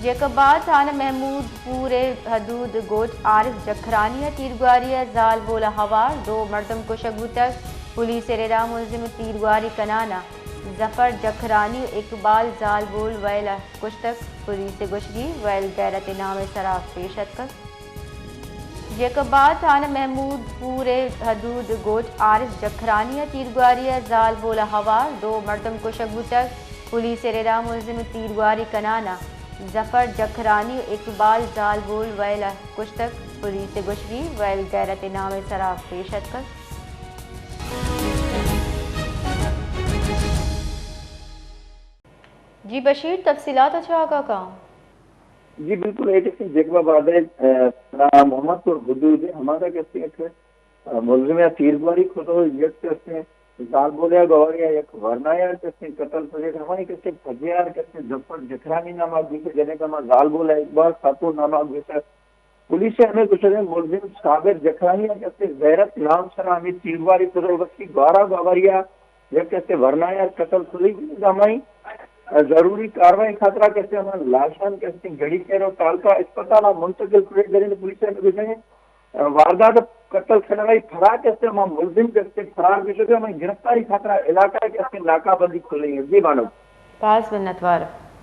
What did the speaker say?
جیکب آباد تھانہ محمود پور ءِ حدود گوٹھ عارف جکھرانی ءِ تیرگواری ءَ زالبول ءِ ہوار دو مردم کشگ بوتگ۔ پولیس ءِ ردا ملزم تیرگواری کنان ءَ ظفر جکھرانی ءُ اقبال زالبول ویل ءَ کشتگ۔ پولیس ءِ گوشگی ویل غیرت ءِ نام ءِ سرا پیش اتکگ۔ جیکب آباد تھانہ محمود پور ءِ حدود گوٹھ عارف جکھرانی ءِ تیرگواری ءَ زالبول ءِ ہوار دو مردم کشگ بوتگ۔ پولیس ءِ ردا ملزم تیرگواری کنان ءَ ظفر جکھرانی ءُ اقبال زالبول ویل ءَ کشتگ۔ پولیس ءِ گوشگی ویل غیرت ءِ نام ءِ سرا پیش اتکگ۔ جی بشیر، تفصیلات ءَ چہ آگاہ کن۔ جی بالکل، اے کسے جیکب آباد ءِ، آ، محمد پور حدود ءِ ہمادا کسے یک، آ، ملزم ءَ تیرگواری کتو، یک کسے زالبول ءِ گواری ءَ یک ورنایار کسے قتل کتو، ہمائی کسے پجیار کسے ظفر جکھرانی نام ءَ گوشے، جنے کہ ہما زالبول ءِ اقبال خاتون نام ءَ گوشے۔ پولیس ءِ ہمے گوشگ ءَ ملزم صابر جکھرانی ءَ کسے غیرت نام سرا ہمے تیرگواری کتو، وتی گوارا گواری ءَ یک کسے ورنایار قتل کتو، ہمائی ضروری کاروائی خاطرا کسے ہما لاشان کسے گڑی کیرو ٹالکا اسپتال ءَ منتقل کتو۔ درین پولیس ءِ گوشگ ءَ واردات قتل کنگ ءَ فرار کسے ہما ملزم کسے فرار گوشگ ءَ، ہمائی گرفتاری خاطرا علاقہ ءَ کسے ناکہ بندی کتو۔ جی بانو۔ باز منتوار۔